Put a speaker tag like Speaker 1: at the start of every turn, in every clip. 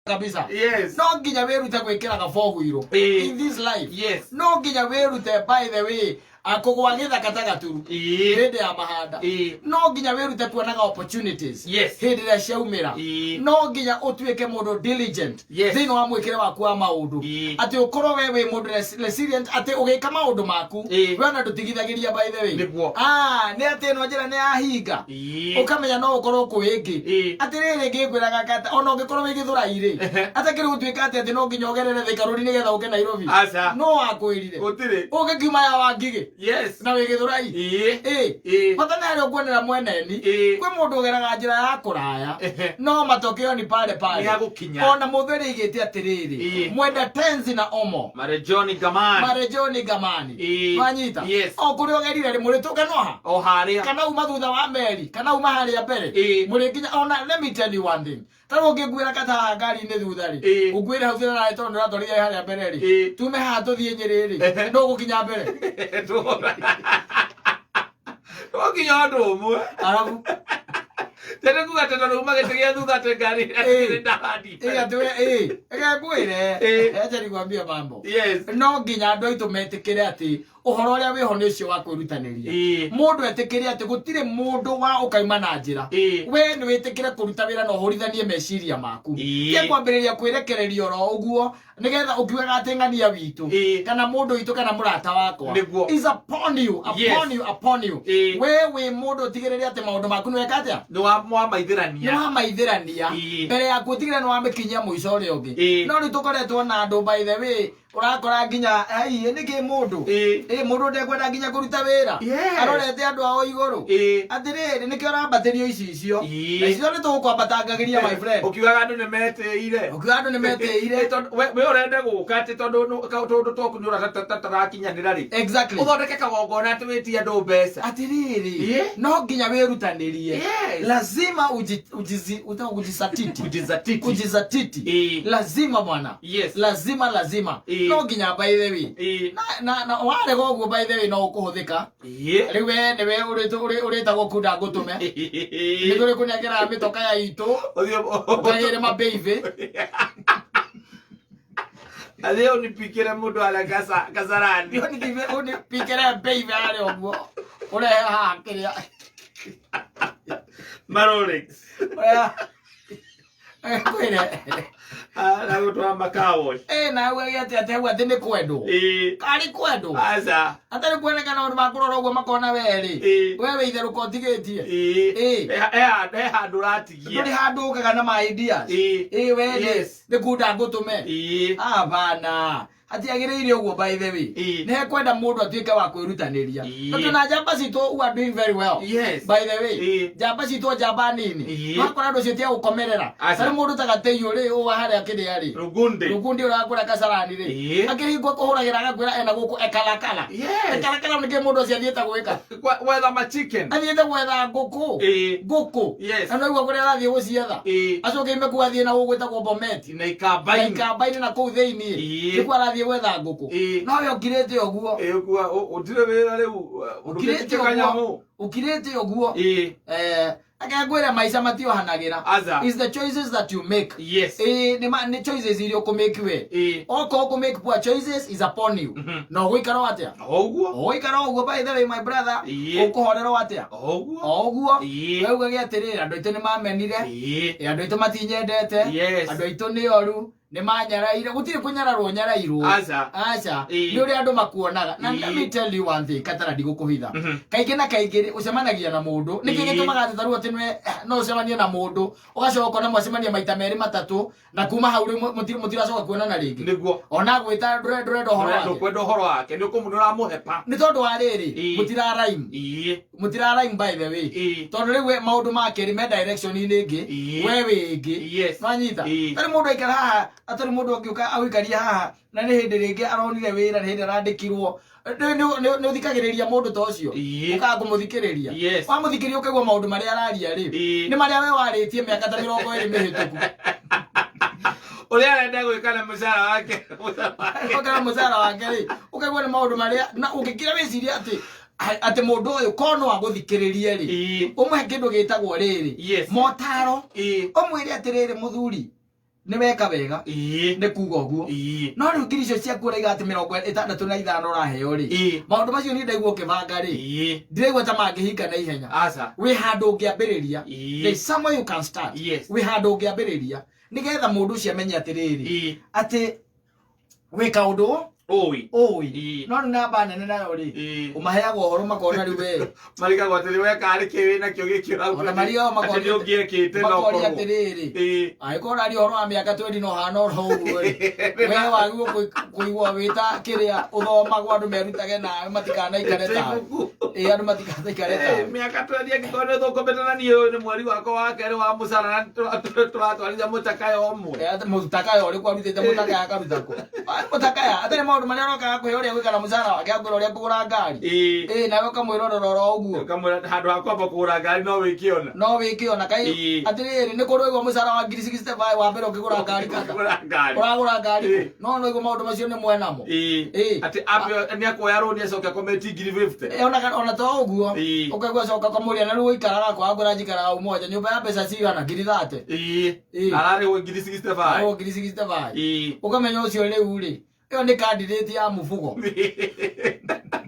Speaker 1: Kabisa.
Speaker 2: Yes.
Speaker 1: No nginya wĩrute gwĩkĩra gaboguirũ in this life. No nginya wĩrute, by the way, kũgwa gĩthaka ta gaturu hĩndĩ ya mahanda. No nginya wĩrute kuonaga opportunities hĩndĩ ĩrĩa ciaumĩra. No nginya ũtuĩke mũndũ diligent thĩinĩ wa mwĩkĩre waku wa maũndũ, atĩ ũkorwo we wĩ mũndũ resilient, atĩ ũgĩka maũndũ maku we ona ndũtigithagĩria, by the way. Ah, nĩ atĩ ĩno njĩra nĩ yahinga, ũkamenya no ũkorwo kwĩ ĩngĩ. Atĩrĩrĩ, ngĩkwĩraga kata ona ũngĩkorwo wĩ Gĩthũrai rĩ, atakĩrĩ gũtuĩka atĩ no nginya ũgerere Thika Road nĩgetha ũke Nairobi.
Speaker 2: Aca.
Speaker 1: No wakwĩrire
Speaker 2: Gũtirĩ.
Speaker 1: ũngĩkiuma ya Wangigĩ na wĩ Gĩthũrai. Bata nĩ harĩa ũkuonera mweneni. Kwĩ mũndũ ũgeraga njĩra ya kũraya, no matokeo ni pale pale.
Speaker 2: Nĩagũkinya.
Speaker 1: Ona mũtheri igĩte atĩrĩrĩ, mwenda tenzi na omo.
Speaker 2: Marejoni Gamani.
Speaker 1: Marejoni gamani. Wanyita?
Speaker 2: Yes.
Speaker 1: O kũrĩa ũgerire rĩ, mũrĩtũngana ha
Speaker 2: O harĩa.
Speaker 1: kana uma thutha wa meri kana uma harĩa mbere, mũrĩkinya. Ona let me tell you one thing, tarĩu ũngĩnguĩra kata haha ngari-inĩ thutha rĩ, ũnguĩre hau thutha nawe tondũ ndĩratwarithia harĩa mbere rĩ, tume haha tũthiĩ Nyĩrĩ rĩ, no ũgũkinya mbere.
Speaker 2: Twakinya ũndũ ũmwe.
Speaker 1: Arabu
Speaker 2: Tene kuga atĩ tondũ uma gĩtĩ gĩa thutha atĩ ngari ndahandi.
Speaker 1: Atĩ we reke ngwĩre, acha nikwambie mambo. No nginya andũ aitũ metĩkĩre atĩ ũhoro ũrĩa wĩho nĩ ũcio wa kwĩrutanĩria. Mũndũ etĩkĩre atĩ gũtirĩ mũndũ wa ũkaima na njĩra. We nĩ wĩtĩkĩre kũruta wĩra na ũhũrithanie meciria maku. Tie kwambĩrĩria kwĩrekereria oro ũguo nĩgetha ũkiugaga atĩ ng'ania witũ kana mũndũ witũ kana mũrata wakwa is upon you, upon you, upon you. We wĩ mũndũ ũtigĩrĩre atĩ maũndũ maku nĩ weka atĩa?
Speaker 2: Nĩ wamaithĩrania.
Speaker 1: Nĩ wamaithĩrania mbere yaku, ũtigĩrĩre nĩ wamĩkinyia mũico ũrĩa ũngĩ. No rĩu tũkoretwo na andũ, by the way, ũrakora nginya ai nĩkĩ mũndũ mũndũ ndekwenda nginya kũruta wĩra, arorete andũ ao igũrũ. Atĩrĩrĩ, nĩkĩo ũrambatĩrio icicio na icio nĩ tũgũkwambatangagĩria, my friend.
Speaker 2: Ũkiugaga andũ nĩ metĩire.
Speaker 1: Ũkiuga andũ nĩ metĩire.
Speaker 2: Tondũ we ũrenda gũka atĩ tondũ tũndũ twaku nĩ ũratarakinyanĩra rĩ, ũthondeke kagongona atĩ wĩtie andũ mbeca.
Speaker 1: Atĩrĩrĩ, no nginya wĩrutanĩrie. Lazima kujisatiti.
Speaker 2: Kujizatiti.
Speaker 1: Kujizatiti. Lazima, bwana. Lazima, lazima. No nginya, by the way. Na warega ũguo, by the way, no ũkũhũthĩka. Rĩu we nĩwe ũrĩtagwo kunda ngũtũme nĩ tũrĩ kũnengera mĩtoka ya itũ ũkagĩre mabeithi.
Speaker 2: Athiĩ ũnipikĩre mũndũ arĩa Kasarani.
Speaker 1: Ũnipikĩre mbeithi harĩa ũguo, ũrehe haha kĩrĩa.
Speaker 2: Marolex.
Speaker 1: Ũrehe kwĩre.
Speaker 2: Na gũtwara makawosh.
Speaker 1: Ĩ na ugage atĩ hau atĩ nĩ kwendwo. Karĩ kwendwo?
Speaker 2: Aca.
Speaker 1: Atarĩ kuonekana maũndũ ma kũrora ũguo makona we rĩ, we wĩ itherũka ũtigĩtie.
Speaker 2: He handũ ũratigia.
Speaker 1: Ndũrĩ handũ ũkaga na ma ideas. Ĩ we rĩ, nĩ kunda ngũtũme. Hapana, hatiagĩrĩire ũguo, by the way. Nĩ hekwenda mũndũ atuĩke wa kwĩrutanĩria, tondũ na njamba citũ who are doing very well, by the way, njamba citũ, njamba nini, wakora andũ ũcio tia gũkomerera.
Speaker 2: Aca.
Speaker 1: Tarĩ mũndũ ta Gatĩiũ rĩ, ũũ wa harĩa kĩrĩa rĩ,
Speaker 2: Rugundi.
Speaker 1: Rugundi ũrakũra Kasarani rĩ, akĩringwo kũhũragĩra agakwĩra ena gũkũ ekalakala. Ekalakala nĩkĩ mũndũ ũcio athiĩte gwĩka?
Speaker 2: Gwetha ma chicken.
Speaker 1: Athiĩte gwetha ngũkũ. Ngũkũ. Na noigua kũrĩa arathiĩ gũcietha, acoke ime kuu athiĩ na gũkũ gwĩtagwo Bometi
Speaker 2: Na
Speaker 1: na
Speaker 2: Ikambaini.
Speaker 1: Ikambainĩ na kũu thĩiniĩ. Nĩkuo arathiĩ gwetha ngũkũ. No we ũkirĩte ũguo.
Speaker 2: Ũkua ũtirĩ wĩra rĩu.
Speaker 1: Ũkirĩte
Speaker 2: ũndũkĩte
Speaker 1: ũguo.
Speaker 2: kanyamũ.
Speaker 1: Ũkirĩte ũguo. Reke ngwĩre, maica matiohanagĩra.
Speaker 2: Aca.
Speaker 1: Is the choices that you make. Ĩ nĩ choices iria ũkũmake we. Okorwo ũkũmake poor choices, is upon you. Na ũgũikara o atĩa?
Speaker 2: O ũguo.
Speaker 1: Ũgũikara o ũguo, by the way, my brother. Ũkũhorerwo atĩa?
Speaker 2: O ũguo.
Speaker 1: O ũguo. We ugage atĩrĩrĩ, andũ aitũ nĩ mamenire. Andũ aitũ matinyendete. Andũ aitũ nĩ oru, nĩ manyaraire. Gũtirĩ kũnyararwo nyarairwo.
Speaker 2: Aca.
Speaker 1: Aca. Nĩ ũrĩa andũ makuonaga. Na let me tell you one thing, Katara, ndigũkũhitha. Kaingĩ na kaingĩ rĩ, ũcemanagia na mũndũ nĩkĩ gĩtũmaga atĩ tarĩu atĩ nĩwe no ũcemanie na mũndũ, ũgacoka ũkona mwacemania maita merĩ matatũ, na kuma hau rĩu mũtiracoka kuonana rĩngĩ. Ona gwĩta ndũrenda ũhoro wake.
Speaker 2: Ndũkwenda ũhoro wake, nĩ ũkũmũ ũramũhepa.
Speaker 1: Nĩ tondũ wa rĩrĩ, mũtirarime. Mũtirarime, by the way. Tondũ rĩu we maũndũ make rĩ me direction-inĩ ĩngĩ, we wĩ ĩngĩ. Nwanyita? Tarĩ mũndũ aikara haha, atarĩ mũndũ angĩũka agũikaria haha, na nĩ hĩndĩ rĩngĩ aronire wĩra, nĩ hĩndĩ arandĩkirwo. Nĩ ũthikagĩrĩria mũndũ ta ũcio? Ũkaga kũmũthikĩrĩria. Wamũthikĩrĩria, ũkaigua maũndũ marĩa araria rĩ, nĩ marĩa we warĩtie mĩaka ta 20 mĩhĩtũku.
Speaker 2: Ũrĩa arenda gwĩka na mũcara wake, mũcara wake.
Speaker 1: Ũkera mũcara wake rĩ, ũkaigua nĩ maũndũ marĩa na ũngĩkira wĩcirie atĩ mũndũ ũyũ ko no agũthikĩrĩrie rĩ, ũmũhe kĩndũ gĩtagwo rĩrĩ, motaro, ũmwĩre atĩrĩrĩ, mũthuri, Nĩ weka wega. Nĩ kuga ũguo. No rĩu ngiri icio ciaku ũraiga atĩ 65 ũraheo rĩ, maũndũ macio niĩ ndaigua ũkĩbanga rĩ, ndiraigua ta mangĩhinga na ihenya.
Speaker 2: Aca.
Speaker 1: Wĩ handũ ũngĩambĩrĩria. There is somewhere you can start. Wĩ handũ ũngĩambĩrĩria nĩgetha mũndũ ũcio amenye atĩrĩrĩ, atĩ wĩ kaũndũ
Speaker 2: Ũĩ.
Speaker 1: Ũĩ. No nĩ namba nene nayo rĩ, ũmaheaga ũhoro makona rĩu we
Speaker 2: Marigagwo atĩrĩ, we karĩ kĩ wĩ nakĩo gĩkĩ ũrauga?
Speaker 1: Ona marigagwo
Speaker 2: atĩ nĩ ũngĩekĩte no
Speaker 1: makoria
Speaker 2: korwo.
Speaker 1: Atĩrĩrĩ, angĩkorwo ũraria ũhoro wa mĩaka 20 no hana oro ũguo rĩ, we wagĩrĩirwo kũigua wĩta kĩrĩa ũthomagwo andũ merutage nawe matikanaikare tawe.
Speaker 2: Ibuku.
Speaker 1: Ĩ, andũ matikanaikare tawe.
Speaker 2: Mĩaka 20 angĩkorwo nĩ ũthũkũmĩte na niĩ ũyũ nĩ mweri wakwa wa kerĩ wa mũcara na tũratwarithia mũcakaya ũmwe.
Speaker 1: Atĩ mũtakaya ũrĩkũ arutĩte? Mũtakaya akaruta kũ? Ah, mũtakaya atarĩ maũndũ marĩa arokaga kũhe ũrĩa gwĩka na mũcara wake, akwĩra ũrĩa kũgũra ngari. Ĩ, nawe ũkamwĩra ũrora oro ũguo.
Speaker 2: Ũkamwĩra handũ ha kwamba kũgũra ngari no wĩke ona.
Speaker 1: No wĩke ona kai. Atĩrĩrĩ, nĩ kũrĩ ũigua mũcara wa ngiri 65 wa mbere ũkĩgũra ngari kata?
Speaker 2: Kũgũra ngari.
Speaker 1: Ũragũra ngari kũ? No no igua maũndũ macio nĩ mwenamo.
Speaker 2: Atĩ ambe nĩ akuoya rũni acoke akometi ngiri 50.
Speaker 1: Ona to ũguo. Ũkaigua coka ũkamũria, na rĩu ũikaraga kwa? Akwĩra njikaraga Umoja, nyũmba ya mbeca cigana? Ngiri 30.
Speaker 2: Ararĩhwo ngiri 65.
Speaker 1: Arĩhwo ngiri 65. Ũkamenya ũcio rĩu rĩ, ĩyo nĩ candidate ya mũbugo.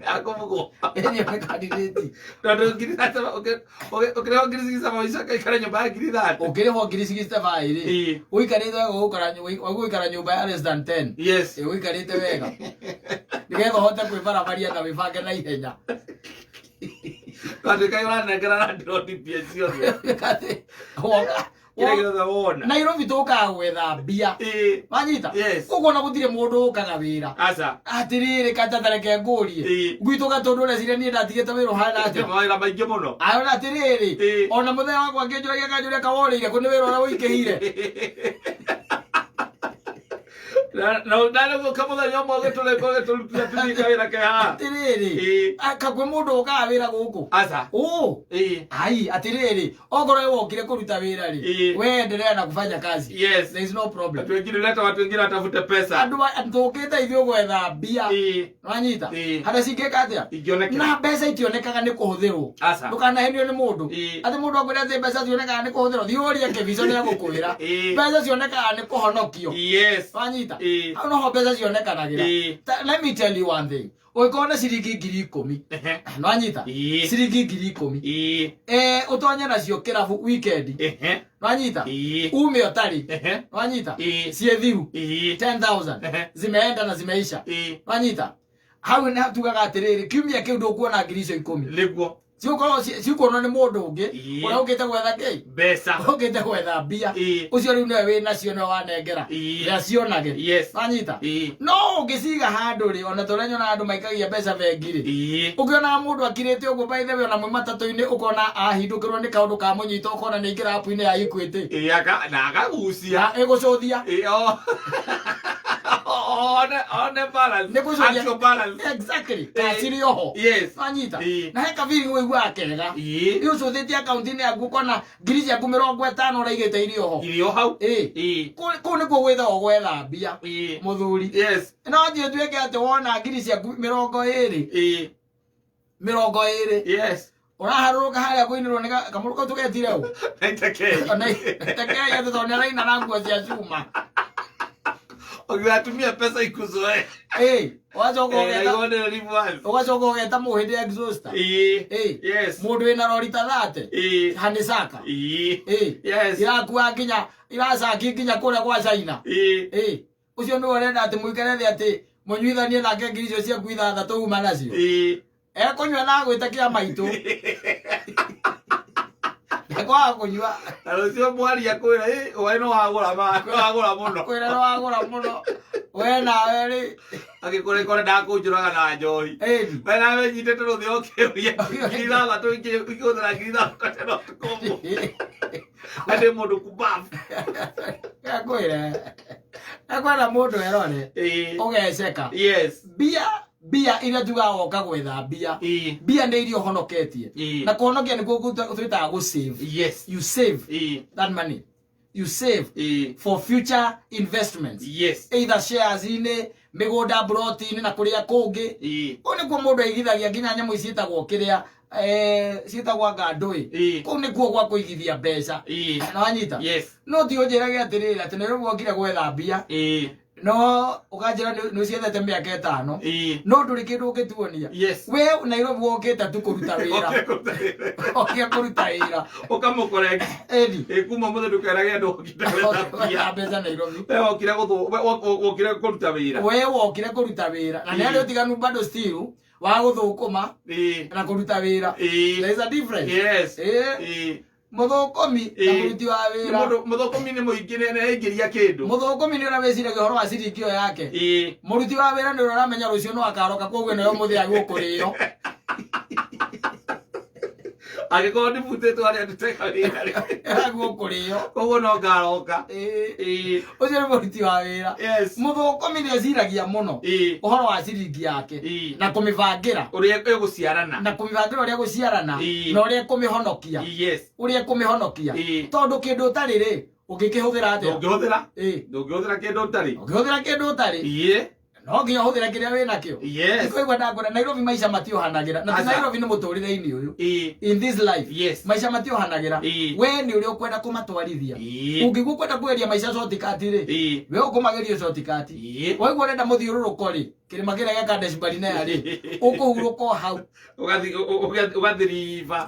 Speaker 2: Akũbugwo.
Speaker 1: Ĩyo nĩ candidate.
Speaker 2: Tondũ ngiri 30 ũkĩrĩhwo ngiri 65 ũcoke ũikare nyũmba ya ngiri 30.
Speaker 1: Ũkĩrĩhwo ngiri 65 rĩ, ũikarĩte wega, ũgũikara nyũmba ya less than 10. Ũikarĩte wega nĩgetha ũhote kwĩbarabaria na wĩbange na ihenya.
Speaker 2: Twatuĩka ũranengera landlord mbia ciothe.
Speaker 1: Atĩ, woka
Speaker 2: Kĩrĩa gĩothe wona.
Speaker 1: Nairobi tũkaga gwetha mbia. Wanyita?
Speaker 2: Yes.
Speaker 1: Koguo ona gũtirĩ mũndũ ũkaga wĩra.
Speaker 2: Aca.
Speaker 1: Atĩrĩrĩ, katathareke ngũrie. Gwitũ gatũndũ ũreciria niĩ ndatigĩte wĩra ũhana atĩa?
Speaker 2: Mawĩra maingĩ mũno.
Speaker 1: Ayona atĩrĩrĩ, ona mũthenya wakwa ngĩnjũragia kanjũria kaworĩire kũ nĩ wĩra ũrĩa ũingĩhire.
Speaker 2: Na ndarĩgũka mũthenya ũmwe ũgĩtũreka ũgĩtũrutithia tũthiĩ kawĩra ke haha.
Speaker 1: Atĩrĩrĩ, kakwĩ mũndũ ũkaga wĩra gũkũ?
Speaker 2: Aca.
Speaker 1: Ũ ai, atĩrĩrĩ, okorwo we wokire kũruta wĩra rĩ, we endelea na kufanya kazi. There is no problem.
Speaker 2: Watu wengine, leta watu wengine watafute pesa.
Speaker 1: Andũ tũkĩte ithuĩ gwetha mbia. Wanyita? Harĩa cingĩka atĩa?
Speaker 2: Ingĩonekera.
Speaker 1: Na mbeca itionekaga nĩ kũhũthĩrwo.
Speaker 2: Aca.
Speaker 1: Ndũkanahenio nĩ mũndũ atĩ mũndũ akwĩra atĩ mbeca cionekaga nĩ kũhũthĩrwo. Thiĩ ũrie kĩbico, nĩ egũkwĩra. Mbeca cionekaga nĩ kũhonokio. Wanyita? Hau noho mbeca cionekanagĩra. Let me tell you one thing, ũngĩkorwo na ciringi 10,000, nwanyita? Ciringi 10,000, ũtonye nacio kĩrabu weekend, nwanyita? Ume ũtarĩ, nwanyita? Ciĩ thiru. 10,000 zimeenda na zimeisha. Nwanyita? Hau nĩ tugaga atĩrĩrĩ, kiumia kĩu ndũkuona ngiri icio 10.
Speaker 2: Nĩguo.
Speaker 1: Cigũkorwo cikuonwo nĩ mũndũ ũngĩ ũrĩa ũkĩte gwetha kĩ?
Speaker 2: Mbeca.
Speaker 1: Ũkĩte gwetha mbia. Ũcio rĩu nĩwe wĩ nacio, nĩwe wanengera. Rĩa cionage. Wanyita? No ũngĩciga handũ rĩ, ona tũrĩa nyonaga andũ maikagia mbeca bengi rĩ, ũkĩonaga mũndũ akirĩte ũguo, by the way, ona mwĩ matatũ-inĩ ũkona ahindũkĩrwo nĩ kaũndũ kamũnyita, ũkona nĩ aingĩra app-inĩ ya Equity.
Speaker 2: Na akagucia.
Speaker 1: Na ĩgũcũthia.
Speaker 2: One balance.
Speaker 1: Nĩ gũcũthia.
Speaker 2: Actual balance.
Speaker 1: Exactly, kacirĩ oho. Wanyita? Na he kabiri ũiguaga kega. Ĩ ũcũthĩtie akaunti-inĩ yaku, ũkona ngiri ciaku 50 ũraigĩte irĩ oho.
Speaker 2: Irio hau.
Speaker 1: Kũu nĩkuo gwĩthagwo gwetha mbia, mũthuri. No thiĩ ũtuĩke atĩ wona ngiri ciaku 20, 20, ũraharũrũka harĩa kũinĩrwo nĩ kamũrũ kau tũgetire ũ?
Speaker 2: Naitekei.
Speaker 1: Tekei, atĩ tondũ nĩaraina na nguo cia cuma.
Speaker 2: Ukiwatumia pesa ikuzoe.
Speaker 1: Ũgacoka ũgeta
Speaker 2: Naigone reverse.
Speaker 1: Ũgacoka ũgeta mũhĩndĩ exhauster. Mũndũ wĩna rori ta 30, hanisaka. Irakua nginya iracaki nginya kũrĩa kwa China. Ũcio nĩwe ũrenda atĩ mũikare thĩ atĩ mũnyuithanie nake ngiri icio ciaku 6 uma nacio. Ekũnyua na agwĩte kĩa maitũ, ndekwaga kũnyua.
Speaker 2: Na rũciũ mwaria kwĩra, "Ĩ, we no wagũra ma, no wagũra mũno."
Speaker 1: Kwĩra nĩ wagũra mũno we nawe rĩ.
Speaker 2: Agĩkũra ikore ndakũnjũraga na njohi. We nawe nyitĩte rũthĩa ũkĩũria ngiri 6 ikĩhũthĩra ngiri 6 tena ũtukũ ũmwe. Atĩ mũndũ kubafu.
Speaker 1: Ekwĩre ekwenda mũndũ erore ũgeceka. Mbia, mbia iria tugaga woka gwetha mbia, mbia nĩ iria ũhonoketie. Na kũhonokia nĩkuo twĩtaga gũ save. You save that money, you save for future investments, either shares-inĩ, mĩgũnda, mburoti-inĩ na kũrĩa kũngĩ. Kũu nĩkuo mũndũ aigithagia nginya nyamũ ici ciĩtagwo kĩrĩa Ciĩtagwo anga ndũĩ. Kũu nĩkuo gwa kũigithia mbeca. Na wanyita?
Speaker 2: Yes.
Speaker 1: No ti ũnjĩrage atĩrĩrĩ atĩ Nairobi wokire gwetha mbia, no ũkanjĩra nĩ ũciethete mĩaka 5, no ndũrĩ kĩndũ ũngĩtuonia. We Nairobi wokĩte tu kũruta wĩra.
Speaker 2: Okire kũruta wĩra.
Speaker 1: Okire kũruta wĩra.
Speaker 2: Ũkamũcorrect.
Speaker 1: Ĩni.
Speaker 2: Kuma mũthĩ ndũkerage andũ okire gwetha mbia.
Speaker 1: Gwetha mbeca Nairobi.
Speaker 2: We wokire gũthũ we wokire kũruta wĩra.
Speaker 1: We wokire kũruta wĩra na nĩ harĩ ũtiganu bado still wa gũthũkũma na kũruta wĩra. There is a difference. Mũthũkũmi na mũruti wa
Speaker 2: Nĩ
Speaker 1: wĩra.
Speaker 2: Mũndũ mũthũkũmi nĩ mũingĩ nĩ aingĩria kĩndũ.
Speaker 1: Mũthũkũmi nĩ ũrĩa wĩciragia ũhoro wa ciringi ĩyo yake. Mũruti wa wĩra nĩ ũrĩa ũramenya rũciũ no akaroka, koguo ĩno ya ũmũthĩ agĩrĩirwo kũrĩo.
Speaker 2: Angĩkorwo ndibutĩtwo harĩa ndutega wĩra rĩ.
Speaker 1: Agĩrĩirwo kũrĩo.
Speaker 2: Koguo no ngaroka.
Speaker 1: Ũcio nĩ mũruti wa wĩra. Mũthũkũmi nĩ eciragia mũno ũhoro wa ciringi yake na kũmĩbangĩra.
Speaker 2: Ũrĩa ĩgũciarana.
Speaker 1: Na kũmĩbangĩra ũrĩa gũciarana na ũrĩa ĩkũmĩhonokia. Ũrĩa ĩkũmĩhonokia. Tondũ kĩndũ ũtarĩ rĩ, ũngĩkĩhũthĩra atĩa?
Speaker 2: Ndũngĩhũthĩra. Ndũngĩhũthĩra kĩndũ ũtarĩ.
Speaker 1: Ũngĩhũthĩra kĩndũ ũtarĩ, no nginya ũhũthĩre kĩrĩa wĩnakĩo. Nĩkũigua ndakwĩra Nairobi maica matiohanagĩra na ti
Speaker 2: Aca.
Speaker 1: Nairobi nĩ mũtũrĩre-inĩ ũyũ. In this life, maica matiohanagĩra. We nĩ ũrĩa ũkwenda kũmatwarithia. Ũngĩigua ũkwenda kũgeria maica shortcut rĩ, we ũkũmageria shortcut. Waigua ũrenda mũthiũrũrũko rĩ, kĩrĩma kĩrĩa gĩa Kadesh Barnea rĩ, ũkũhurũka o hau.
Speaker 2: Ũgathiriba.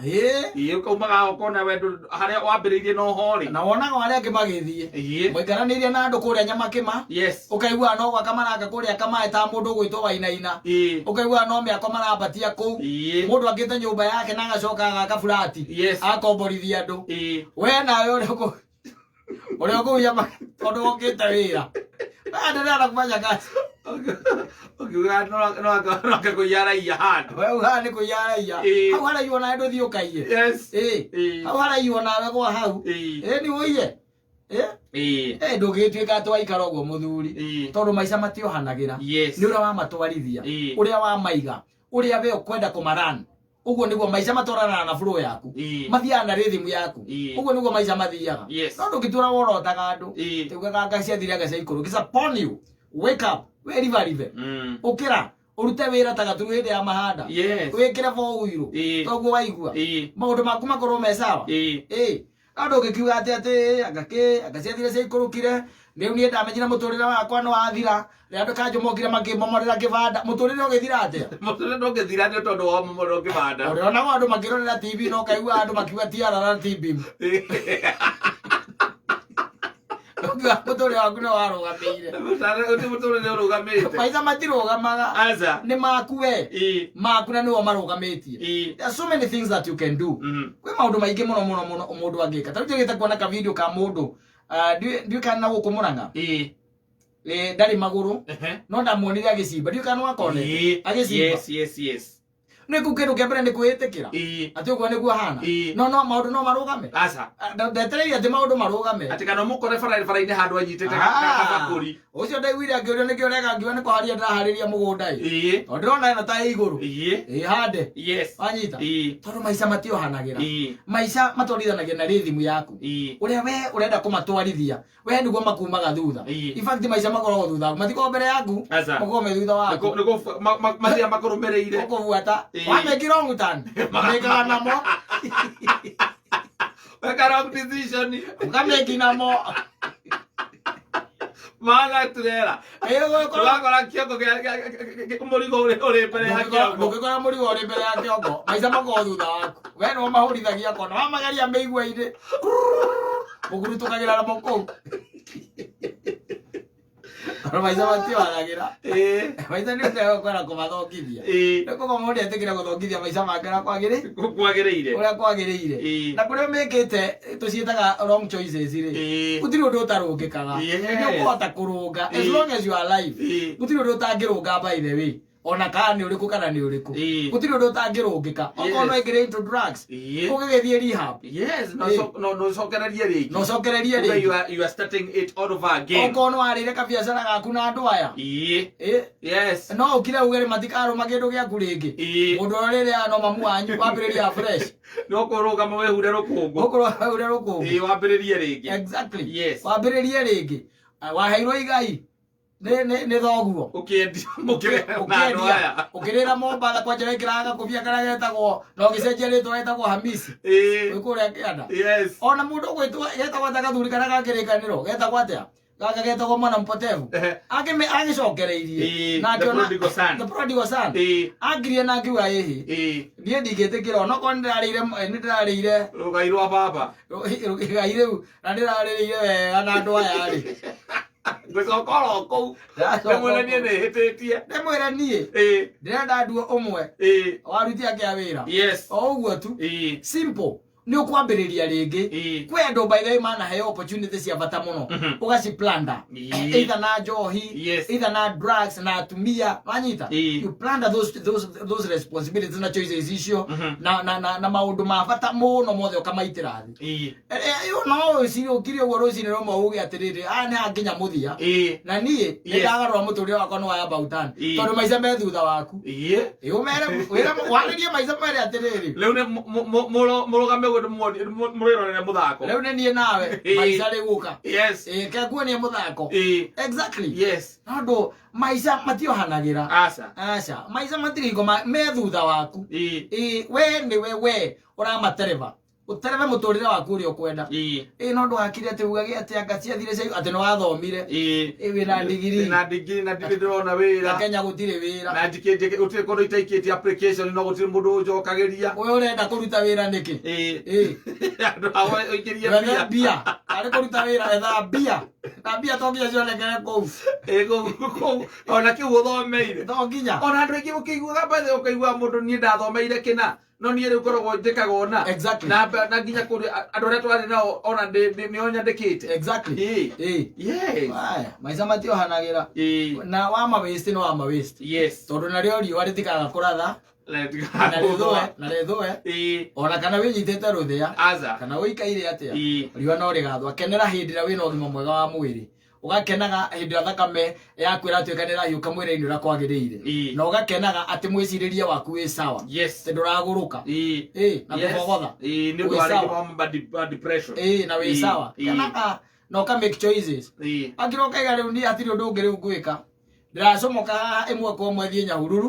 Speaker 2: Ũkaumaga ũkona we harĩa wambĩrĩirie no ho rĩ.
Speaker 1: Na wonaga arĩa angĩ magĩthiĩ. Mũikaranĩirie na andũ kũrĩa Nyamakĩma, ũkaiguaga no gwaka maraka kũrĩa kamaĩ ta mũndũ ũgwĩtwo Wainaina. Ũkaiguaga no mĩako marambatia kũu. Mũndũ akĩte nyũmba yake na agacoka agaka burati. Akomborithia andũ. We nawe ũrĩa ũrĩa ũkũu nyama tondũ wokĩte wĩra. Wewe endelea na kufanya kazi.
Speaker 2: Ũkiuga no ake kũiya raiya handũ.
Speaker 1: We ugaga nĩ kũiya araiya. Hau haraiywo nawe ndũthiĩ ũkaiye. Hau haraiywo nawe gwa hau. Nĩ ũiye. Ndũngĩgĩtuĩka atĩ waikara ũguo mũthuri. Tondũ maica matiohanagĩra. Nĩ ũrĩa wamatwarithia. Ũrĩa wamaiga. Ũrĩa we ũkwenda kũmaran. Ũguo nĩguo maica matwaranaga na flow yaku. Mathiaga na rhythm yaku. Ũguo nĩguo maica mathiaga. No ndũngĩtũra worotaga andũ. Tugaga anga ciathire anga cia ikũrũ. It's upon you. Wake up. Wĩribaribe. Ũkĩra. Ũrute wĩra ta gaturu hĩndĩ ya mahanda. Wĩkĩre four wheel. Toguo waigua. Maũndũ maku makorwo me sawa. No ndũngĩkiuga atĩ atĩ anga kĩ anga ciathire cia ikũrũkire rĩu niĩ ndamenyire mũtũrĩre wakwa nĩ wathira rĩrĩa andũ kanjũ mokire makĩmbomorera kĩbanda. Mũtũrĩre ũgĩthira atĩa?
Speaker 2: Mũtũrĩre ndũngĩthira nĩ tondũ wa momorero kĩbanda.
Speaker 1: Ũrĩonaga andũ makĩrorera TV na ũkaigua andũ makiuga tiarara TV. Ũkiuga mũtũrĩre waku nĩ warũgamĩire.
Speaker 2: Mũtũrĩre ũrũgamĩte.
Speaker 1: Maica matirũgamaga.
Speaker 2: Aca.
Speaker 1: Nĩ maku we. Maku na nĩo marũgamĩtie. There are so many things that you can do. Kwĩ maũndũ maingĩ mũno mũno mũno mũndũ angĩka. Ta rĩu njagĩte kuona ka video ka mũndũ. Ndiũĩ kana na gũkũ Mũrang'a. Ndarĩ magũrũ. No ndamuonire agĩcimba. Ndiũĩ kana nĩwakonete. Agĩcimba.
Speaker 2: Yes, yes, yes.
Speaker 1: Nĩ kũu kĩndũ kĩa mbere nĩ kwĩĩtĩkĩra. Atĩ ũguo nĩguo hana. No no maũndũ no marũgame.
Speaker 2: Aca.
Speaker 1: Ndetereire atĩ maũndũ marũgame.
Speaker 2: Atĩ kana ũmũkore barabara-inĩ handũ anyitĩte kabakũri.
Speaker 1: Ũcio ndaiguire akĩũrio nĩkĩo ũreka, ngiuga nĩ kũharĩria ndĩraharĩria mũgũnda ĩ. Tondũ ndĩrona ĩno ta ĩ igũrũ. Ĩ hande. Wanyita? Tondũ maica matiohanagĩra. Maica matwarithanagia na rhythm yaku. Ũrĩa we ũrenda kũmatwarithia, we nĩguo makumaga thutha. In fact maica makoragwo thutha waku, matikoragwo mbere yaku,
Speaker 2: Aca.
Speaker 1: makoragwo me thutha waku.
Speaker 2: Nĩkũ mathia makũrũmĩrĩire.
Speaker 1: Ũkũbuata. Wamake wrong turn, mekaga namo.
Speaker 2: Weka wrong decision.
Speaker 1: Ũkamake namo.
Speaker 2: Maga turera. Ũgakora kĩongo mũrigo ũrĩ mbere ya kĩongo.
Speaker 1: Ndũngĩkora mũrigo ũrĩ mbere ya kĩongo, maica makoragwo thutha waku. We nĩwe mahũrithagia kona, wamageria mĩigua-inĩ, mũkurutũkagĩra namo kũu. Tondũ maica matiohanagĩra. Maica nĩ ũrĩa ũkwenda kũmathongithia. Nĩ kuga mũndũ etĩkĩre gũthongithia maica make ũrĩa
Speaker 2: Kwagĩrĩire.
Speaker 1: Ũrĩa kwagĩrĩire. Na kũrĩa mekĩte tũciĩtaga wrong choices rĩ, gũtirĩ ũndũ ũtarũngĩkaga. Nĩ ũkũhota kũrũnga as long as you are alive. Gũtirĩ ũndũ ũtangĩrũnga, by the way, ona kana nĩ ũrĩkũ kana nĩ ũrĩkũ. Gũtirĩ ũndũ ũtangĩrũngĩka. Okorwo no aingĩre into drugs, ũgĩgĩthiĩ rehab.
Speaker 2: Yes, no no no cokererie rĩngĩ.
Speaker 1: No ũcokererie
Speaker 2: Uga
Speaker 1: rĩngĩ.
Speaker 2: You are starting it all over again.
Speaker 1: Okorwo nĩ warĩire kabiacara gaku na andũ aya, no ũkire uge rĩ matikarũma kĩndũ gĩaku rĩngĩ. Mũndũ ũrĩa ũrĩrĩaga no mamu wanyu, wambĩrĩria fresh.
Speaker 2: No kũrũgama wĩhure rũkũngũ.
Speaker 1: Ũkũrũgama wĩhure rũkũngũ.
Speaker 2: Wambĩrĩrie rĩngĩ.
Speaker 1: Exactly.
Speaker 2: Yes.
Speaker 1: Wambĩrĩrie rĩngĩ. Waheirwo igai. Nĩ thoguo.
Speaker 2: Ũkĩendia mũkĩrĩa na andũ
Speaker 1: Ũkĩendia
Speaker 2: aya.
Speaker 1: Ũkĩrĩra Mombatha kwanja wekĩraga gakũbia karĩa getagwo na ũgĩcenjia rĩtwa getagwo Hamisi. Wĩ kũrĩa kĩanda.
Speaker 2: Yes.
Speaker 1: Ona mũndũ ũgwĩtwo getagwo ta gathuri karĩa ga kĩrĩkanĩro getagwo atĩa gaka getagwo mwana mpotevu. Agĩcokereirie na
Speaker 2: The
Speaker 1: akĩona
Speaker 2: prodigal son.
Speaker 1: The prodigal son. Angirie na akiuga ĩhĩ, niĩ ndingĩtĩkĩra onokorwo nĩndĩrarĩire
Speaker 2: Rũgai rwa baba.
Speaker 1: Rũgai rĩu na ndĩrarĩrĩire wega na andũ aya rĩ.
Speaker 2: Ngũcoka oro kũu. Ndĩmwĩre niĩ nĩ hĩtĩtie.
Speaker 1: Ndĩmwĩre niĩ ndĩrenda nduo ũmwe waruti ake a wĩra. O ũguo tu. Simple, nĩ ũkwambĩrĩria rĩngĩ. Kwĩ andũ by the way manaheo opportunity cia bata mũno, ũgaciplanda either na njohi, either na drugs na atumia wanyita. You plunder those responsibilities na choices icio na maũndũ ma bata mũno mothe ũkamaitĩra thĩ. No ũcirie ũkire ũguo rũcinĩ rũmwe uge atĩrĩrĩ, aya nĩ anginya mũthia na niĩ nĩ ndagarũra mũtũrĩre wakwa nĩ waya about time, tondũ maica me thutha waku. Ĩ, ũmere wĩre warĩrie maica mere atĩrĩrĩ,
Speaker 2: Rĩu nĩ mũrũgame ũguo mũrĩrorere mũthako.
Speaker 1: Rĩu nĩ niĩ nawe. Maica rĩgũka. Ĩ, kekuonie mũthako. Exactly. Tondũ maica matiohanagĩra.
Speaker 2: Aca.
Speaker 1: Aca, maica matirĩ hingo me thutha waku. Ĩ, we nĩwe we ũramatereba ũterebe mũtũrĩre waku ũrĩa ũkwenda. Ĩ, no ndũgakire atĩ ugage atĩ anga ciathire cia atĩ nĩ wathomire. Ĩ, wĩna ndigiri.
Speaker 2: Na ndigiri na ndirĩ ndĩrona wĩra.
Speaker 1: Na Kenya gũtirĩ wĩra.
Speaker 2: Na njikĩtie gũtirĩ kũndũ itaikĩtie application no gũtirĩ mũndũ ũnjokagĩria.
Speaker 1: Ũyũ ũrenda kũruta wĩra nĩkĩ? Ĩ.
Speaker 2: Andũ awa ũikĩrie
Speaker 1: wethe
Speaker 2: mbia.
Speaker 1: Mbia arĩ kũruta wĩra, etha mbia na mbia to nginya cionekere kũu.
Speaker 2: Ĩ, kũu ona kĩu ũthomeire.
Speaker 1: To nginya.
Speaker 2: Ona andũ aingĩ ũkĩiguaga mbathe ũkaigua mũndũ niĩ ndathomeire kĩna no niĩ rĩu ngoragwo njĩkaga ũna. Na nginya kũrĩ andũ arĩa twarĩ nao ona nĩo nyandĩkĩte.
Speaker 1: Ĩ. Aya, maica matiohanagĩra. Na wama waste no wama waste. Tondũ narĩo riũa rĩtikaga kũratha
Speaker 2: na
Speaker 1: na rĩthũe na rĩthũe ona kana wĩnyitĩte rũthĩa
Speaker 2: Aca.
Speaker 1: kana ũikaire atĩa, riũa no rĩgathũa. Kenera hĩndĩ ĩrĩa wĩna ũgima mwega wa mwĩrĩ, ũgakenaga hĩndĩ ĩrĩa thakame yaku ĩratuĩka nĩ ĩrahiũka mwĩrĩ-inĩ ũrĩa kwagĩrĩire, na ũgakenaga atĩ mwĩcirĩrie waku wĩ sawa, atĩ ndũragũrũka ĩ na kũbogotha.
Speaker 2: Nĩ ũndũ
Speaker 1: Wĩ
Speaker 2: wa rĩngĩ
Speaker 1: sawa.
Speaker 2: wa depression.
Speaker 1: Ĩ, na wĩ sawa. Kenaga na ũka make choices. Akira ũkaiga rĩu niĩ hatirĩ ũndũ ũngĩ rĩu ngwĩka, ndĩracomoka haha ĩmwe kwa ĩmwe thiĩ Nyahururu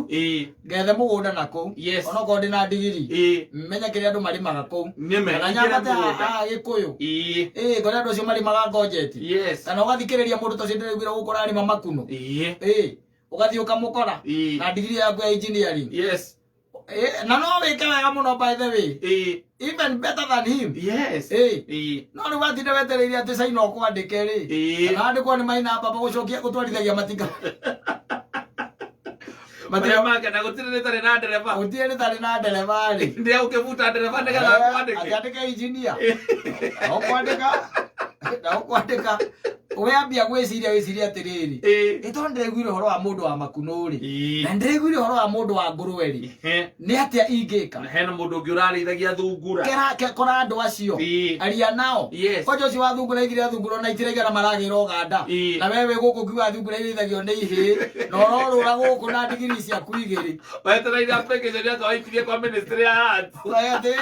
Speaker 1: ngethe mũgũnda na kũu, onokorwo ndĩna ndigiri, menye kĩrĩa andũ marĩmaga kũu,
Speaker 2: Nĩme,
Speaker 1: kana
Speaker 2: ingĩre
Speaker 1: nyambate
Speaker 2: mũgũnda.
Speaker 1: Haha Gĩkũyũ, ĩ ngore andũ acio marĩmaga ngonjeti, kana ũgathikĩrĩria mũndũ ta ũcio ndĩraiguire gũkũ ũrarĩma makuno. Ĩ, ũgathiĩ ũkamũkora na ndigiri yaku ya engineering. Ĩ, na no wĩke wega mũno, by the way, even better than him. Ĩ. No rĩu watinda wetereire atĩ caina ũkwandĩke rĩ, kana wandĩkwo nĩ maina baba gũcokia gũtwarithagia matinga.
Speaker 2: Marĩa make na gũtirĩ rĩtarĩ na ndereba.
Speaker 1: Gũtirĩ rĩtarĩ na ndereba rĩ.
Speaker 2: Ndĩa ũkĩbuta ndereba nĩgetha akwandĩke.
Speaker 1: Akĩandĩka engineer na ũkwandĩka na ũkwandĩka wambia gwĩciria wĩcirie atĩrĩrĩ, ĩ tondũ ndĩraiguire ũhoro wa mũndũ wa makunũ rĩ, na ndĩraiguire ũhoro wa mũndũ wa ngũrwe rĩ, nĩ atĩa ingĩka?
Speaker 2: Na hena mũndũ ũngĩ ũrarĩithagia thungura.
Speaker 1: Kera kora andũ acio. Aria nao. Kwanja ũcio wa thungura aigire thungura ona itiraigana maragĩra Ũganda. Na we wĩ gũkũ kiuga thungura irĩithagio nĩ ihĩĩ na ũrorũra gũkũ na ndigiri ciaku igĩrĩ.
Speaker 2: Wetereire application yako waikirie kwa ministry ya Arts.
Speaker 1: Ũkauga atĩ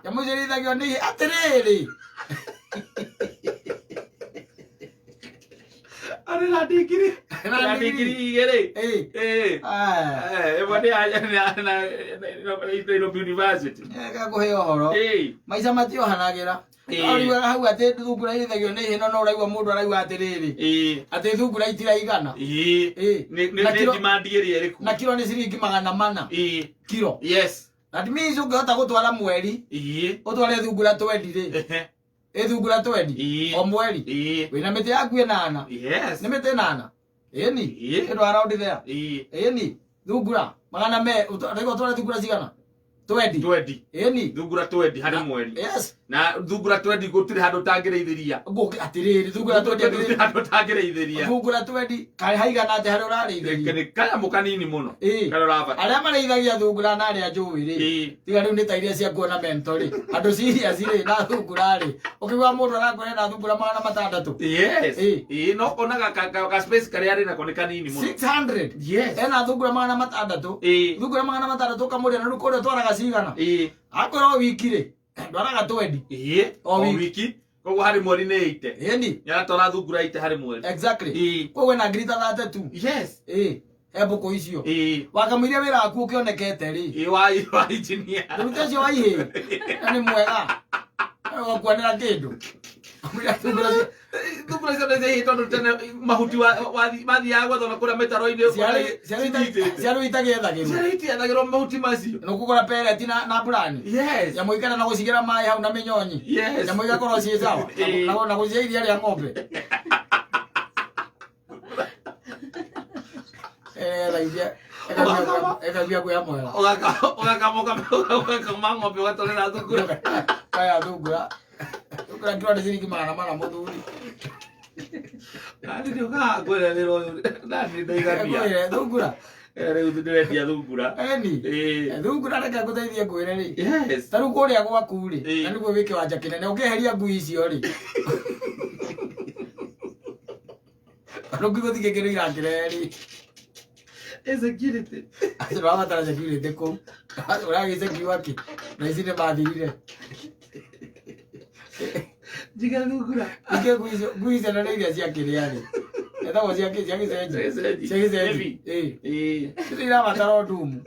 Speaker 1: nyamũ icio irĩithagio nĩ ihĩĩ atĩrĩrĩ.
Speaker 2: Arĩ na ndigiri.
Speaker 1: Na
Speaker 2: Na
Speaker 1: ndigiri.
Speaker 2: ndigiri igĩrĩ.
Speaker 1: Aya.
Speaker 2: Ĩmwe nĩ ya Nairobi University.
Speaker 1: Ngakũhe ũhoro. Maica matiohanagĩra. Ũriugaga hau atĩ thungura irĩithagio nĩ ihĩĩ no no ũraigua mũndũ araigua atĩrĩrĩ, atĩ thungura itiraigana.
Speaker 2: Nĩ
Speaker 1: Na
Speaker 2: nĩ demand ĩrĩa ĩrĩkũ.
Speaker 1: Na kiro nĩ ciringi 400 kiro. That means ũngĩhota gũtwara mweri ũtware thungura 20 rĩ, ĩ thungura 20 o mweri, wĩna mĩtĩ yaku ĩnana. Nĩ mĩtĩ ĩnana ĩni ĩndũ around there. Ĩni thungura magana me ũraigua ũtware thungura cigana? 20.
Speaker 2: 20.
Speaker 1: Ĩni.
Speaker 2: Thungura 20 harĩ mweri. Na thungura 20 gũtirĩ handũ ũtangĩrĩithĩria.
Speaker 1: Ngũkĩ atĩrĩrĩ, thungura 20
Speaker 2: Gũtirĩ handũ ũtangĩrĩithĩria.
Speaker 1: Thungura 20 kaĩ haigana atĩ harĩa ũrarĩithĩria?
Speaker 2: Nĩ kanyamũ kanini mũno karĩa ũrabatara.
Speaker 1: Arĩa marĩithagia thungura na arĩa njũĩ rĩ, tiga rĩu nĩ ta iria cia kuona mento rĩ, andũ serious rĩ na thungura rĩ, ũkĩigua mũndũ arakwĩra na thungura 600.
Speaker 2: Ĩ, no onaga ka space karĩa arĩ nako nĩ kanini mũno.
Speaker 1: 600. Ena thungura 600. Thungura 600 ũkamũrĩa na rĩu kũrĩa ũtwaraga cigana? Akwĩra o wiki rĩ, ndwaraga 20. O
Speaker 2: O
Speaker 1: wiki.
Speaker 2: wiki. Koguo harĩ mweri nĩ 80.
Speaker 1: Ĩni.
Speaker 2: Nĩaratwara thungura 80 harĩ mweri.
Speaker 1: Exactly.
Speaker 2: Ĩĩ.
Speaker 1: Koguo ena ngiri ta 32.
Speaker 2: Yes.
Speaker 1: Ĩĩ, he mbũkũ icio.
Speaker 2: Ĩĩ.
Speaker 1: Wakamũiria wĩra waku ũkĩonekete rĩ.
Speaker 2: Ĩĩ, wa engineer.
Speaker 1: Ndũrute ũcio wa ihĩĩ. Na nĩ mwega. Wakuanĩra kĩndũ. Kamũira thungura
Speaker 2: Thungura icio nĩ ciahĩte tondũ tene mahuti mathiaga gwethwo na kũrĩa mĩtaro-inĩ.
Speaker 1: Ciarĩ itagĩethagĩrwo.
Speaker 2: Ciarĩ itiethagĩrwo mahuti macio.
Speaker 1: Nĩ ũkũgũra pellet na burani.
Speaker 2: Yes.
Speaker 1: Nyamũ ikana na gũcigĩra maĩ hau na mĩnyonyi.
Speaker 2: Yes.
Speaker 1: Nyamũ igakorwo ciĩ sawa.
Speaker 2: Ĩĩ.
Speaker 1: Na gũcihe iria rĩa ng'ombe. Ĩgathia kwĩ mwega.
Speaker 2: Ũgakama ng'ombe ũgatwarĩra thungura.
Speaker 1: Kaya thungura. Thungura kiro nĩ ciringi 400 mũthuri.
Speaker 2: Nani nĩ ũkaga ngwĩre wĩra ũyũ nani ndaigania.
Speaker 1: Ngwĩre thungura.
Speaker 2: Rĩu ndĩrendia thungura.
Speaker 1: Eni.
Speaker 2: Ĩĩ.
Speaker 1: Thungura reke ngũteithie ngwĩre rĩ.
Speaker 2: Yes.
Speaker 1: Ta rĩu kũrĩa gwaku rĩ,
Speaker 2: Ĩĩ.
Speaker 1: na nĩguo wĩ kĩwanja kĩnene, ũkĩeheria ngui icio rĩ. Rĩu ngui gũtirĩ kĩndũ irakĩrehe rĩ.
Speaker 2: Insecurity.
Speaker 1: Atĩ ũrabatara security kũu. Ũragĩsecure kĩ? Na ici nĩ mathirire.
Speaker 2: Njiga thungura.
Speaker 1: Ningĩ ngui icio ngui icio na nĩ iria cia kĩrĩa rĩ. Etagwo cia kĩ cia gĩcenji.
Speaker 2: Gĩcenji.
Speaker 1: Cia gĩcenji.
Speaker 2: Heavy.
Speaker 1: Ĩĩ.
Speaker 2: Ĩĩ.
Speaker 1: Icio irabatara o ndumu.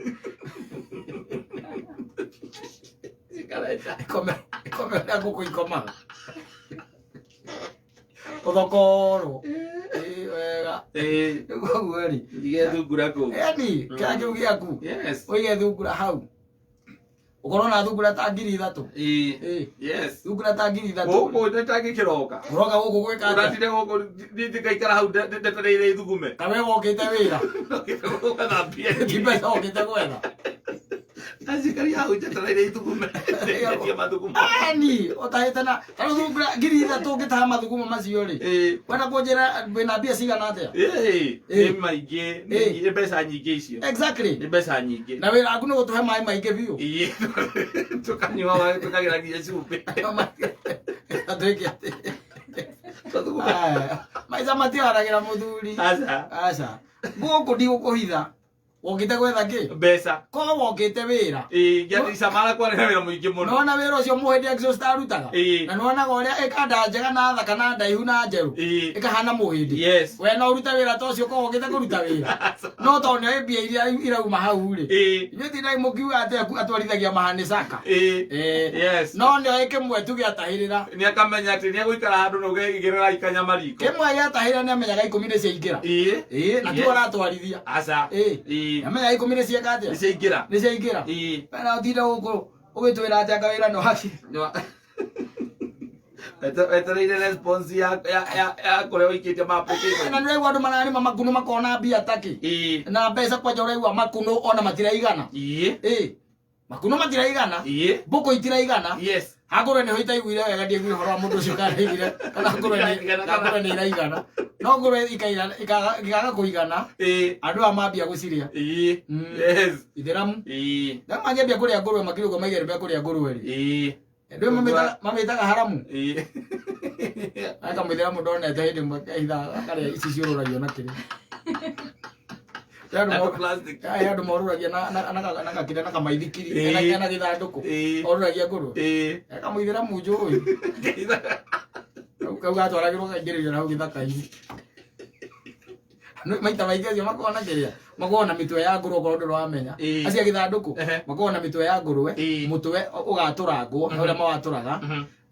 Speaker 2: Cikareca.
Speaker 1: Ikome ikome ũrĩa ngũkũ ikomaga. Ũthokorwo. Ĩĩ wega.
Speaker 2: Ĩĩ.
Speaker 1: Rĩu koguo rĩ.
Speaker 2: Njige thungura kũu.
Speaker 1: Ĩni kĩrĩa kĩu gĩaku.
Speaker 2: Yes.
Speaker 1: Ũige thungura hau. Ũkorwo na thungura ta 3000.
Speaker 2: Ĩĩ.
Speaker 1: Ĩĩ.
Speaker 2: Yes.
Speaker 1: Thungura ta 3000.
Speaker 2: Gũkũ nĩtangĩkĩroka.
Speaker 1: Ũroka gũkũ gwĩka atĩa?
Speaker 2: Ũratinde gũkũ ndikaikara hau ndetereire ithugume.
Speaker 1: Kawe wokĩte wĩra.
Speaker 2: Ũgathambia.
Speaker 1: Ti mbeca wokĩte gwetha.
Speaker 2: Acikari hau njetereire ithugume. Ndetie mathugumo.
Speaker 1: Eni, ũtahĩte na ta rĩu thungura 3000 ũngĩtaha mathugumo macio rĩ.
Speaker 2: Ĩĩ.
Speaker 1: Wenda kũnjĩra wĩna mbia cigana atĩa?
Speaker 2: Ĩĩ.
Speaker 1: Ĩĩ.
Speaker 2: Nĩ maingĩ. Nĩ mbeca nyingĩ icio.
Speaker 1: Exactly.
Speaker 2: Nĩ mbeca nyingĩ.
Speaker 1: Na wĩra waku nĩ gũtũhe maĩ maingĩ biũ.
Speaker 2: Ĩĩ. Tũkanyua tũkagĩra nginya cumbĩ.
Speaker 1: Atwĩke atĩ.
Speaker 2: Mathugumo.
Speaker 1: Aya, maica matiharagĩra mũthuri.
Speaker 2: Aca.
Speaker 1: Aca. Gũkũ ndigũkũhitha. Wokĩte gwetha kĩ?
Speaker 2: Mbeca.
Speaker 1: Korwo wokĩte wĩra.
Speaker 2: Ĩĩ, ngĩaticamara kwarĩ na wĩra mũingĩ mũno.
Speaker 1: Nona wĩra ũcio mũhĩndĩ exhaust arutaga.
Speaker 2: Ĩĩ.
Speaker 1: Na nĩwonaga ũrĩa ĩkanda njega na thaka na ndaihu na njerũ.
Speaker 2: Ĩĩ.
Speaker 1: Ĩkahana mũhĩndĩ.
Speaker 2: Yes.
Speaker 1: We no ũrute wĩra ta ũcio korwo wokĩte kũruta wĩra. No tondũ nĩoĩ mbia iria irauma hau rĩ.
Speaker 2: Ĩĩ.
Speaker 1: Ithuĩ tindai mũkiuga atĩ atwarithagia mahanicaka.
Speaker 2: Ĩĩ.
Speaker 1: Eh.
Speaker 2: Yes.
Speaker 1: No nĩoĩ kĩmwe tu gĩatahĩrĩra.
Speaker 2: Nĩ akamenya atĩ nĩ egũikara handũ na ũgeigĩrĩra ikanya mariko.
Speaker 1: Kĩmwe gĩatahĩrĩra nĩamenyaga 10 nĩ ciaingĩra.
Speaker 2: Ĩĩ.
Speaker 1: Ĩĩ, na
Speaker 2: Yes.
Speaker 1: tiguo aratwarithia.
Speaker 2: Aca.
Speaker 1: Ĩĩ.
Speaker 2: Ĩĩ.
Speaker 1: Nĩamenyaga 10 nĩ cieka atĩa?
Speaker 2: Nĩ ciaingĩra.
Speaker 1: Nĩ ciaingĩra.
Speaker 2: Ĩĩ.
Speaker 1: Wena ũtinde gũkũ ũgĩtwĩra atĩ anga wĩra no haki.
Speaker 2: Wetereire response ya kũrĩa ũikĩtie ma
Speaker 1: Na
Speaker 2: application.
Speaker 1: nĩũraigua andũ mararĩma makunũ makona mbia takĩ.
Speaker 2: Ĩĩ.
Speaker 1: Na mbeca kwanja ũraigua makunũ ona matiraigana.
Speaker 2: Ĩĩ.
Speaker 1: Ĩĩ. Makunũ matiraigana.
Speaker 2: Ĩĩ.
Speaker 1: Mbũkũ itiraigana.
Speaker 2: Yes.
Speaker 1: Hangũrwe nĩho itaiguire wega ndiaiguire ũhoro wa mũndũ ũcio kana aiguire kana ngũrwe
Speaker 2: Iraigana
Speaker 1: na ngũrwe nĩ iraigana. No ngũrwe ikaga kũigana
Speaker 2: Ĩĩ.
Speaker 1: andũ aya mambia gũcirĩa.
Speaker 2: Ĩĩ. Yes.
Speaker 1: Ithĩramu.
Speaker 2: Ĩĩ.
Speaker 1: Na mangĩambia kũrĩa ngũrwe makĩria ũguo maigere mea kũrĩa ngũrwe rĩ.
Speaker 2: Ĩĩ.
Speaker 1: Andũ mamĩtaga haramu.
Speaker 2: Ĩĩ.
Speaker 1: Aka mũithĩramu ndonete hĩndĩ ĩmwe either akarĩa ici ciũrũragio na kĩrĩa.
Speaker 2: Na tũ plastic.
Speaker 1: Aya andũ morũragia na gakĩrĩa na kamaithikiri
Speaker 2: Ĩĩ.
Speaker 1: kena gĩthandũkũ.
Speaker 2: Ĩĩ.
Speaker 1: Orũragia ngũrwe.
Speaker 2: Ĩĩ.
Speaker 1: Aka mũithĩramu njũĩ. Kau gatwaragĩrwo kaingĩrĩrio na hau gĩthaka-inĩ. Maita maingĩ acio makoragwo na kĩrĩa makoragwo na mĩtwe ya ngũrwe okorwo ndũrĩ wamenya.
Speaker 2: Ĩĩ.
Speaker 1: Acio a gĩthandũkũ
Speaker 2: Ehe.
Speaker 1: makoragwo na mĩtwe ya ngũrwe,
Speaker 2: Ĩĩ.
Speaker 1: mũtwe ũgatũrangwo ũrĩa mawatũraga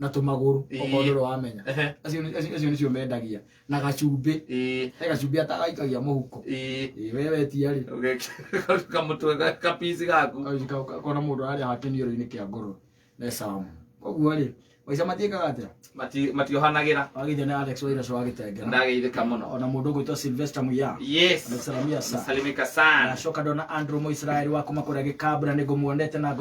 Speaker 1: na tũmagũrũ okorwo ndũrĩ wamenya.
Speaker 2: Ehe.
Speaker 1: Acio nĩcio mendagia na gacumbĩ.
Speaker 2: Ĩĩ.
Speaker 1: He gacumbĩ atagaikagia mũhuko.
Speaker 2: Ĩĩ.
Speaker 1: Ĩĩ, we wetia rĩ.
Speaker 2: Kamũtwe kapici gaku.
Speaker 1: Kona mũndũ ararĩa ha kĩniũrũ-inĩ kĩa ngũrwe. Nĩ sawa. Koguo rĩ, maica matiĩkaga atĩa?
Speaker 2: Matiohanagĩra.
Speaker 1: Wagithio nĩ Alex Wairacũ wa Gĩtengera.
Speaker 2: Ndageithĩka mũno.
Speaker 1: Ona mũndũ ũgwĩtwo Sylvester Muya.
Speaker 2: Yes.
Speaker 1: Amesalamia sana.
Speaker 2: Salimika sana.
Speaker 1: Nacoka ndona Andrew Mũisraeli wa kuma kũrĩa Gĩkambura nĩ ngũmuonete na